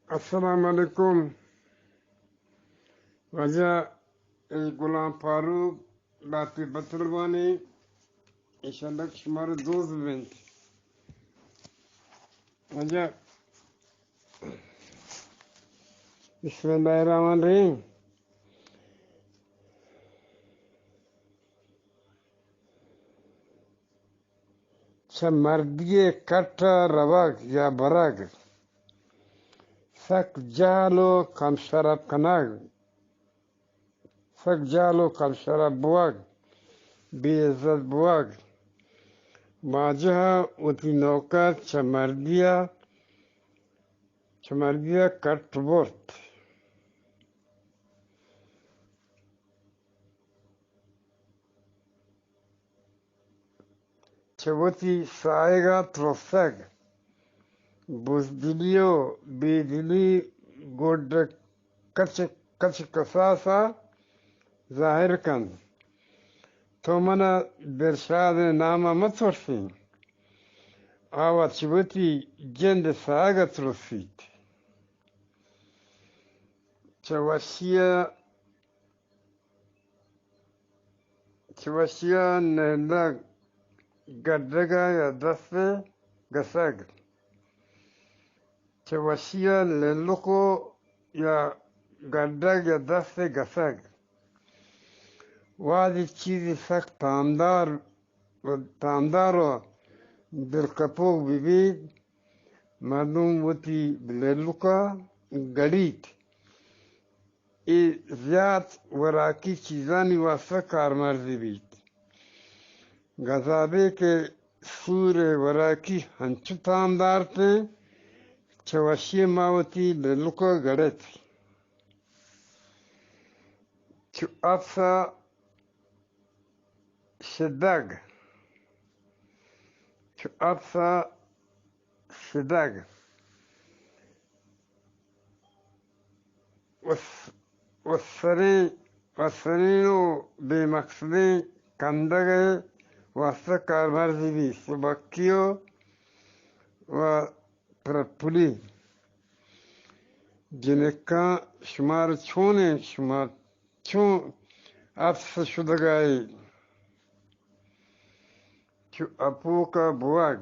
السلام علیکم۔ واجہ، اے غلام فاروق لاتی بتلوانی، انشاءاللہ کہ شمارا دوست بنت۔ واجہ، بسم اللہ الرحمن الرحیم۔ چہ مردی ءِ کٹ ءَ روگ یا برگ، سک جہل ءُ کم شرپ کنگ، سک جہل ءُ کم شرپ بوگ، بے عزت بوگ۔ واجہ ءَ وتی نوکر چہ مردی ءَ، چہ مردی ءَ کٹ برت۔ چہ وتی ساہگ ءَ ترسگ، بزدلی ءُ بے دلی گڈ کچ، کچ کساس ءَ ظاہر کنت۔ تو من ءَ دلشاد ءِ نام ءَ مہ ترسیں، آ وت چہ وتی جند ءِ ساہگ ءَ ترسیت۔ چہ وشی ءَ چہ وشی ءَ نہلگ، گڈگ ءَ یا دست ءَ گسگ۔ چہ وشی ءَ للک ءُ یا گڈگ یا دست ءَ گسگ۔ وہدے چیزے سک تامدار، تامدار ءُ دلکپوک بہ بیت، مردم وتی للک ءَ گڑیت۔ اے زیات وراکی چیزانی واستہ کارمرز بیت۔ گزابے کہ سور ءِ وراکی ہنچو تامدار ات، چہ وشی ءَ ما وتی للک ءَ گڑت۔ چو اپس ءَ شدگ، چو اپس ءَ شدگ، وس-، وسریں، وسریں ءُ بے مقصدیں کندگ ءِ واستہ کارمرز بیت، سبکی ءُ، ءُ پرپلی۔ جنکاں شمار چونیں؟ شما چون اپس شدگ ءَ ئے؟ چو اپوک ءَ بوگ۔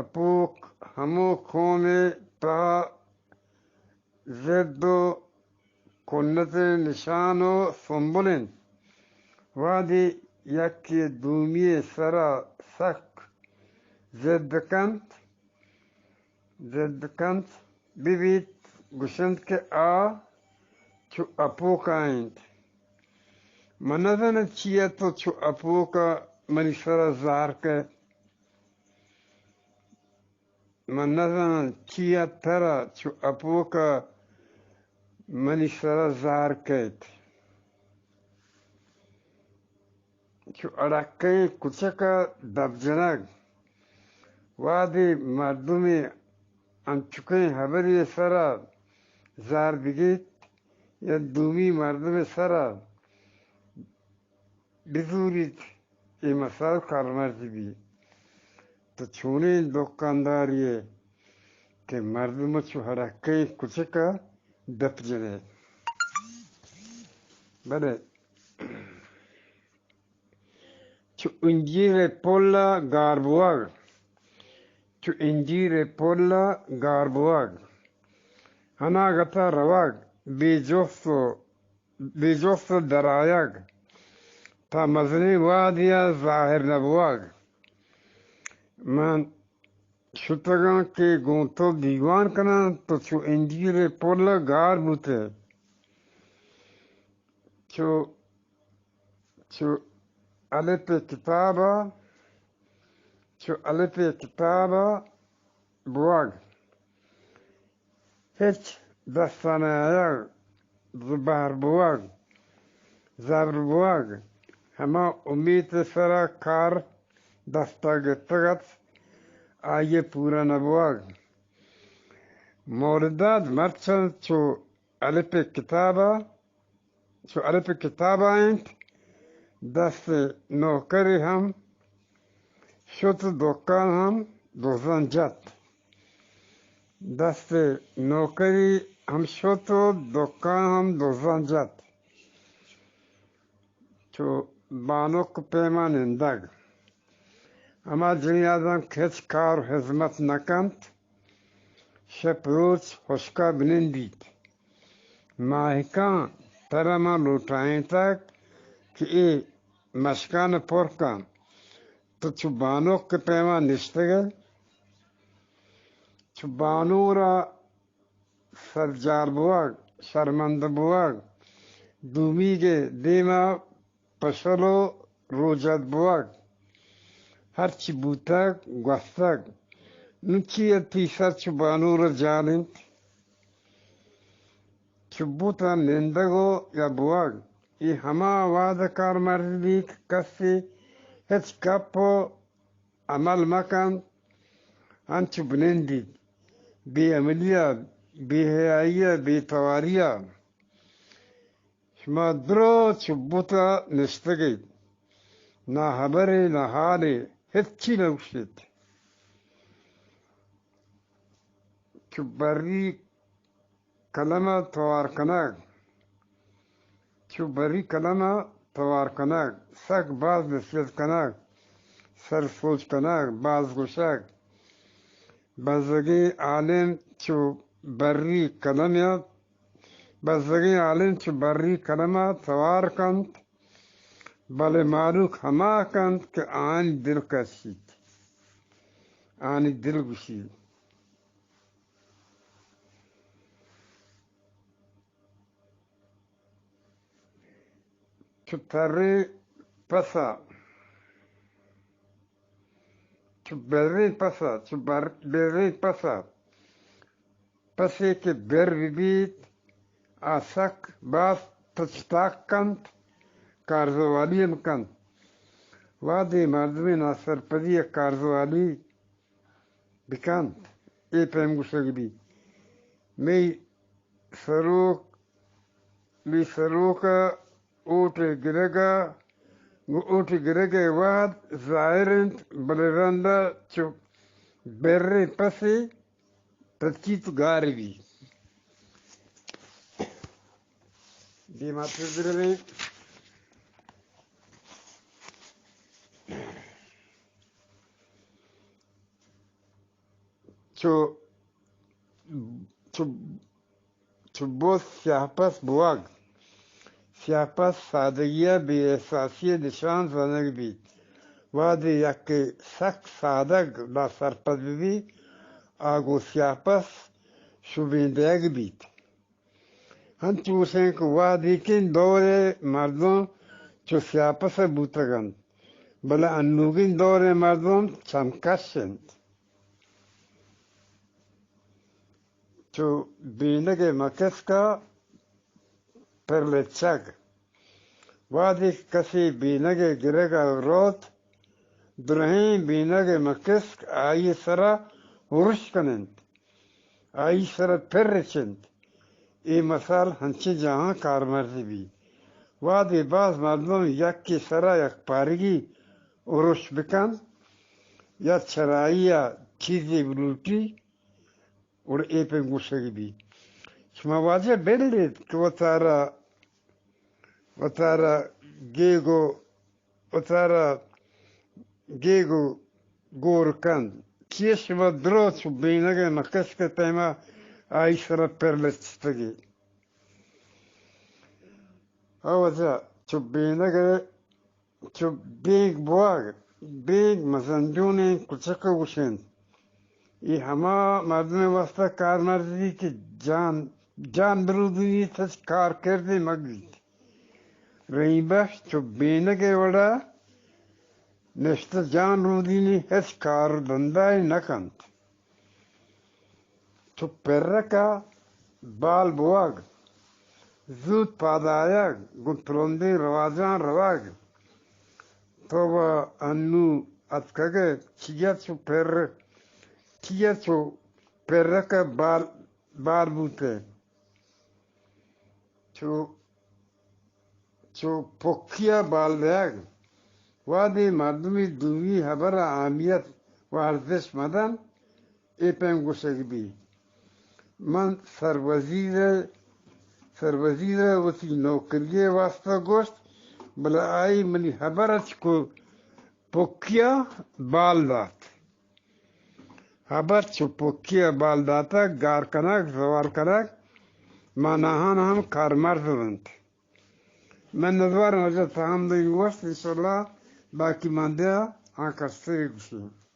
اپوک ہمو قوم ءِ تہا زد ءُ کنت ءِ نشان ءُ سمبل اِنت۔ وہدے یکے دومی ءِ سرا سک زد کنت، زد کنت، بہ بیت گوشنت کہ آ چو اپوک ءَ اِنت۔ من نزاناں چیا تو چو اپوک ءَ منی سرا زہر کئے۔ من نزاناں چیا ترا چو اپوک ءَ منی سرا زہر کئیت۔ چو اڑکئیں کچک ءَ دپ جنگ۔ وہدے مردمے انچکیں ہبرے ءِ سرا زہر بگیت یا دومی مردمے ءِ سرا بزوریت، اے مسائل کارمرز بیت۔ تو چونیں دکاندارے ئے کہ مردم ءَ چو ہڑکئیں کچک ءَ دپ جنئے؟ بلے چو انجیر ءِ پل ءَ گار بوگ، چو انجیر ءِ پل ءَ گار بوگ، اناگت ءَ روگ، بے جست ءُ بے جست ءَ درآیگ، تاں مزنیں وہدے ءَ ظاہر نہ بوگ۔ من شتگاں کہ گوں تو دیوان کناں، تو چو انجیر ءِ پل ءَ گار بوتئے۔ چو، چو الپ ءِ کتاب ءَ، چو الپ ءِ کتاب ءَ بوگ۔ ہچ دست ءَ نہ آیگ، زبہر بوگ، زبر بوگ، ہما امیت ءِ سرا کار دست ءَ گپتگ ات، آئی ءِ پورا نہ بوگ۔ مولداد مرچاں چو الپ ءِ کتاب ءَ چو الپ ءِ کتاب ءَ اِنت، دست ءِ نوکرے ہم شت، دکان ہم دزاں جت۔ دست نوکری ہم شت و دکان ہم دزاں جت۔ چو بانک پیما نندگ۔ ہما جنیازاں کہ ہچ کار و ہزمت نہ کنت، شپ روچ ہشکا بنندیت۔ ماہکاں ترا ما لوٹائینتگ کہ اے مشکان پر کن، تو چو بانک پیما نشتگ ئے۔ چو بانورا سرجار بوگ، شرمندہ بوگ، دومیگے دیما پشل و روجد بوگ، ہرچی بوتگ گوستگ۔ نوں چی ات پیسر چو بانور جال انت؟ چو بوت نندگ و یا بوگ۔ اے ہما وہد کارمرز بیت کہ کسے ہچ گپ و عمل مہ کنت، انچو بنندیت، بے عملی ء، بے حیائی ء، بے تواری ء۔ شما درو چو بت ء نشتگ ایت، نہ ہبرے، نہ حالے، ہچی نہ گوشیت۔ چو بری قلم ء توار کنگ، چو بری قلم ء توار کنگ، سک باز نصیحت کنگ، سر سوج کنگ، باز گوشگ۔ بزگیں عالم چو بری قلم ء، بزگیں عالم چو بری قلم ء توار کنت، بلے مہلوک ہما کنت کہ آنی دل کشیت، آنی دل گوشیت۔ چو تریں پس ء، چو بریں پس ء، چو بر-، بریں پس ء، پسے کہ بر بہ بیت، آ سک باز تچ تاک کنت، کارزوالی ہم کنت۔ وہدے مردمے ناسرپدی ء کارزوالی بکنت، اے پیم گوشگ بیت۔ مئی سروک، مئی سروک ء اوٹ ء گرگ ء، گوں اوٹ ء گرگ ء وہد ظاہر انت، بلے رند ء چو بریں پسے تچیت گار بیت۔ دیماتر برویں۔ چو، چو، چو بوت سیاہ پس بوگ۔ سیاہ پس سادگی ء بے احساسی ء نشان زانگ بیت۔ وہدے یکے سک سادگ ناسرپد بہ بیت، آ گوں سیاہ پس شوبین دیگ بیت۔ انچوش انت کہ وہدیکیں دور ء مردم چو سیاہ پس ء بوتگ انت، بلے انوگیں دور ء مردم چمکش انت۔ چو بینگ ء مکسک ء پر لچگ۔ وہدے کہ کسے بینگ ء گرگ ء روت، درہیں بینگ ء مکسک آئی ء سرا ارش کن انت، آئی ء سرا پر رچ انت۔ اے مثال ہنچیں جاہاں کارمرز بیت۔ وہدے باز مردم یکے سرا یک پارگی ارش بکن یا چرائی ء چیزے بلوٹی، گڑا اے پیم گوشگ بیت۔ شما واجہ بل ایت کہ وتارا، وتارا گیگ و، وتارا گیگ و گور کنت۔ چیش شما درو چو بینگ ء مکسک ء پیما آئی سرا پر لچتگی۔ او واجہ چو بینگ ء چو بینگ بوگ، بینگ مزنجونیں کچک ء گوش انت۔ اے ہما مردم ء واستہ کارمرز بیت کہ جان، جان برودینیت، ہچ کارکردے مہ بیت۔ رحیم بخش چو بینگ ء وڑا نشتہ جان رودینی، ہچ کار و دندائے نہ کنت۔ چو پرک ء بال بوگ، زوت پاد آیگ، گوں ترندیں رواجاں روگ۔ تو و انو اتکگ ئے، چیا چو پر، چیا چو پرک ء بال، بال بوت ئے؟ چو چو پکی ء بال دیگ، وہدے مردمے دومی ہبر ء اہمیت و ارزشت مہ دنت، اے پیم گوشگ بیت۔ من سروزیر ءَ، سروزیر ءَ وتی نوکری ءِ واستہ گوشت، بلے آئی منی ہبر ءَ چکو پکیا بال دات۔ ہبر چو پکیا بال داتگ، گار کنگ، زوال کنگ، ماناہان ہم کارمرز بنت۔ من نزوارم اجا تہم دئی گوشت، انشاءاللہ باقی ماندیا آں کسے گوشیں۔